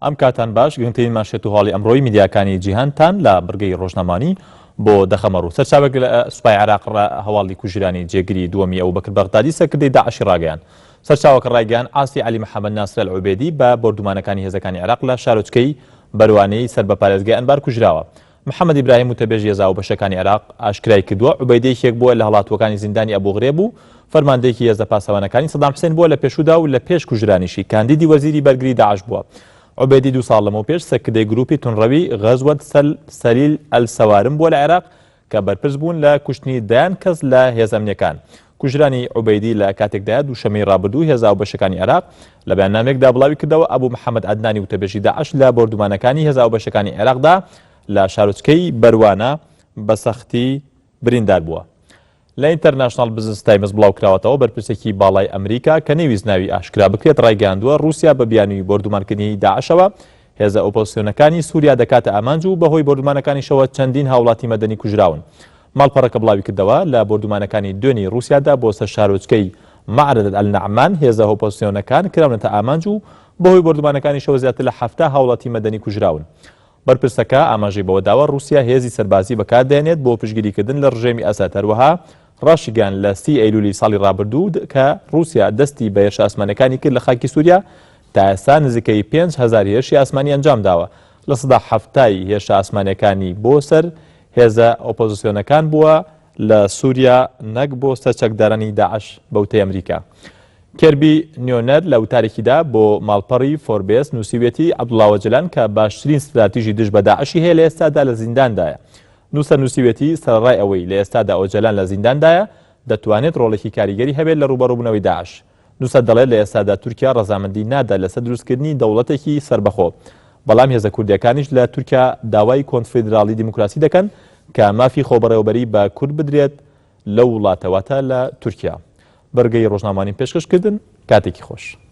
ئەم کاتان باش، گرنگترین مانشێت و هەواڵی ئەمڕۆی میدیاکانی جیهانتان لە بڕگەی ڕۆژنامەوانی بۆ دەخەمە ڕوو. سەرچاوەیەک لە سوپای عێراق هەواڵی کوژرانی جێگری دووەمی ئەبوبەکر بەغدادی سەرکردەی داعشی ڕاگەیاند. سەرچاوەکە ڕایگەیاند عاسی عەلی محەمەد ناسر ئەلعوبێدی بە بۆردومانەکانی هێزەکانی عێراق لە شارۆچکەی بەروانەی سەر بە پارێزگای ئەنبار کوژراوە. محەمەد ئیبراهیم وتەبێژی هێزە هاوبەشەکانی عێراق ئاشکرای کردووە، عوبەیدە یەکێک بووە لە هەڵاتووەکانی زیندانی ئەبوغرێب و فەرماندەیەکی هێزە پاسەوانەکانی سەدام حسێن بووە لە پێشوودا و لە پێش کوژرانیشی کاندیدی وەزیری بەرگری داعش بووە. عوبەیدی دوو ساڵ لەمەوپێش سەرکردەی گرووپی توندڕەوی غەزوەت سەلیل ئەلسەوارم بووە لە عێراق کە بەرپرس بوون لە کوشتنی دەیان کەس لە هێزە ئەمنییەکان. کوژرانی عوبەیدی لە کاتێکدایە دووشەممەی ڕابردوو هێزە هاوبەشەکانی عێراق لە بەیاننامەیەکدا بڵاویکردەوە ئەبو محەمەد عەدنانی وتەبێژی داعش لە بۆردومانەکانی هێزە هاوبەشەکانی عێراقدا لە شارۆچکەی بەروانە بە سەختی بریندار بووە. لە ئینتەرناشناڵ بزنس تایمز بڵاوکراوەتەوە، بەرپرسێکی باڵای ئەمریکا کە نەیویست ناوی ئاشکرا بکرێت ڕایگەیاندووە، ڕووسیا بە بیانووی بۆردومانکردنی داعشەوە هێزە ئۆپۆزسیۆنەکانی سووریا دەکاتە ئامانج و بەهۆی بۆردومانەکانیشەوە چەندین هاوڵاتی مەدەنی کوژراون. ماڵپەڕەکە بڵاویکردەوە، لە بۆردومانەکانی دوێنێی ڕووسیادا بۆ سەر شارۆچکەی مەعرەت ئەلنەعمان هێزە ئۆپۆزسیۆنەکان کراونەتە ئامانج و بەهۆی بۆردومانەکانیشەوە زیاتر لە 70 هاوڵاتی مەدەنی کوژراون. بەرپرسەکە ئاماژەی بەوەداوە، ڕووسیا هێزی سەربازی بەکاردەهێنێت بۆ پشتگیریکردن لە ڕژێمی ئەسەد، هەروەها ڕاشیگەیاند لە سی ئەیلولی ساڵی ڕابردوو کە ڕووسیا دەستی بە هێرشە ئاسمانیەکانی کرد لە خاکی سووریا تا ئێستا نزیکەی 5000 هێرشی ئاسمانی ئەنجامداوە، 70% ی هێرشە ئاسمانیەکانی بۆ سەر هێزە ئۆپۆزسیۆنەکان بووە لە سووریا نەک بۆ سەر چەکدارانی داعش بە وتەی ئەمریکا. کێربی نیۆنەر لە وتارێکیدا بۆ ماڵپەڕی فۆربێس نووسیویەتی، عەبدوڵا ئۆجەلان کە باشترین ستراتیژی دژ بە داعشی هەیە لە ئێستادا لە زینداندایە. نووسەر نووسیویەتی، سەرەڕای ئەوەی لە ئێستادا ئۆجەلان لە زینداندایە، دەتوانێت ڕۆڵێکی کاریگەری هەبێت لە ڕووبەڕووبوونەوەی داعش. نووسەر دەڵێت لە ئێستادا تورکیا ڕەزامەندی نادات لەسەر دروستکردنی دەوڵەتێکی سەربەخۆ، بەڵام هێزە کوردییەکانیش لە تورکیا داوای کۆنفیدراڵی دیموکراسی دەکەن کە مافی خۆبەڕێوەبەری بە کورد بدرێت لەو وڵاتە واتە لە تورکیا. بڕگەی ڕۆژنامەوانیم پێشکەش کردن، کاتێکی خۆش.